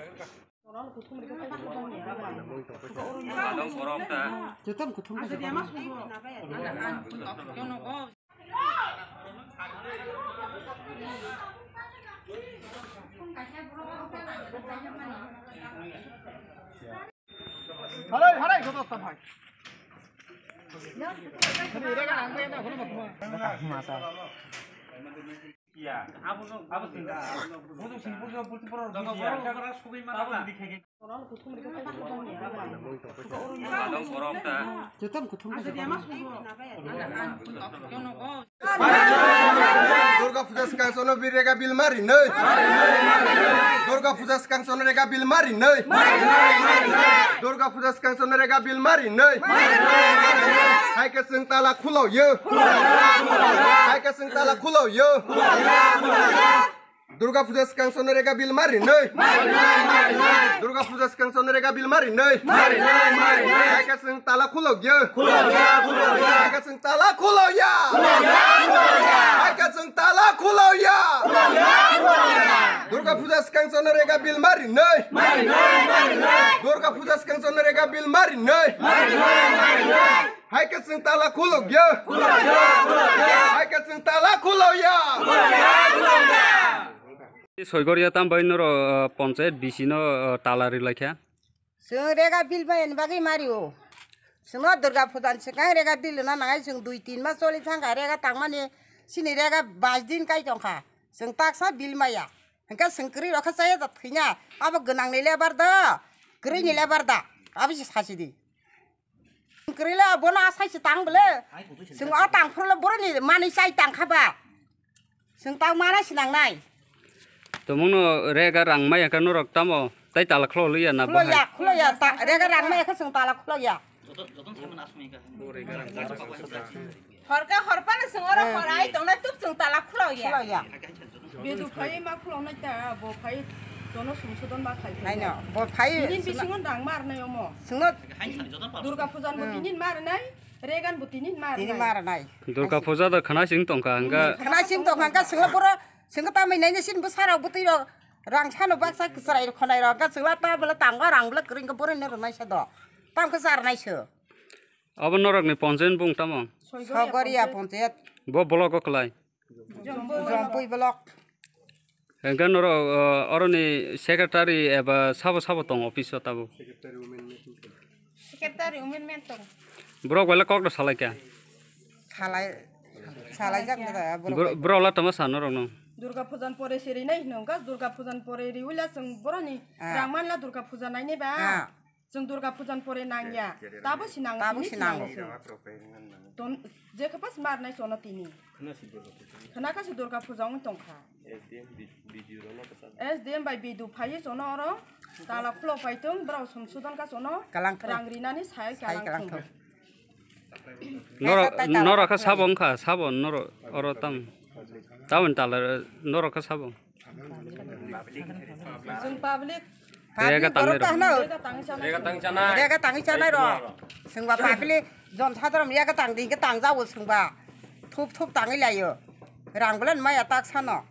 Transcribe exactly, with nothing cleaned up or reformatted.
Jotono kuthum khe. Halai, halai, joto ta bhai. Jotono kuthum khe. Durga Puja swkang sono bi rega bill mari nai. Durga Puja swkang sono rega bill mari nai. Durga Puja swkang sono rega bill mari nai. Hai khe chwng tala khulo yo. Hai khe chwng tala khulo yo. Durga Puja swkang sono rega bill mari nai. Durga Puja swkang sono rega bill mari nai. Hai khe chwng tala khulok ya. Hai khe chwng tala khulok ya. Hai khe chwng tala khulok ya. Durga Puja swkang sono rega bill mari nai. Durga Puja swkang sono rega bill mari nai. Hai khe chwng tala khulok ya. Hai khe chwng tala khulok ya. Soigoria tam bai noro, uh, panchayat B C no, uh, tala rilai kha. Chwng rega bill bai ni bagwi mari o. Chwngno Durga Puja ni swkang rega bill na nangai, chwng dui tin mas choli thangkha rega tangmani, chini rega bais din kai tongkha. Chwng taksa bill maya. Hwnkhe chwng kwrwi rokha chaya da thwina. Abo gwnang ni lebar da, kwrwi ni lebar da. Abo se sasi di. Kwrwila bono asai se tang bole. Chwng o tang phuru le boroni manwi chai tang kha ba. Chwng tang mana se nang nai. Tomongno rega rang maya khe norok tamo tai tala khlo liya na bahai? Khlo ya, khlo ya, ta-, rega rang maya khe chwng tala khlo ya. Horka horpano chwng oro hor ai tongnai tuk chwng tala khulok ya. Khulok ya. Bedu phai ma khulok nai ta, bo phai jono sumsudon ma khai. Naino, bo phai. Bini bisingo dang mar nai omo. Chwngno Durga Pujan bo tinin mar nai, Regan bo tinin mar nai. Tinin mar nai. Durga Puja da khana sing tongkha hwnkha. Khana sing tongkha hwnkha chwngno pura chwngno tamai nai sin bwsarok bwtwi rok rang sano baksa kwchwrai rok khonai rok hwnkha chwngla ta bwla tango rang bwla kwrwngkha boroni rwnai se do. Tamkhe charnai se. Abo norokni ponchayat bung tamo? Sogoria ponchayat. Bo block o kwlai? Jompui block. Hwnkhe norok, uh, oroni secretary eba sabo sabo tong office o tabuk? Secretary women men tong. Borok bai le kok no salai kha? Salai, salai jak da borok. Bro-, borok la tamo sa norok no? Durga Pujan pore se rinai hino, gas Durga Pujan pore riwila chwng boroni rang manla Durga Puja nainai ba. Chwng Durga Pujan pore nangya. Tabo si nango. Tabo si nango. Ton, je khapas mar nai sono tini. Khana kasi Durga Puja wng tongkha. S D M bai bidu phai sono oro. Tala khulo pai tong, brao sumsudon ka sono. Rang rinani sai kalang thung. Noro, noro kha sabo wngkha, sabo noro oro tam. Tamoni tala noro kha sabo. Chwng public. Rega tangwi rok. Rega tangwi chanai. Rega tangwi chanai rok. Chwngba public jon sadrom rega tangdi hwnkhe tangjago chwngba. Thup thup tangwi laio. Rang bwlani maya tak sano.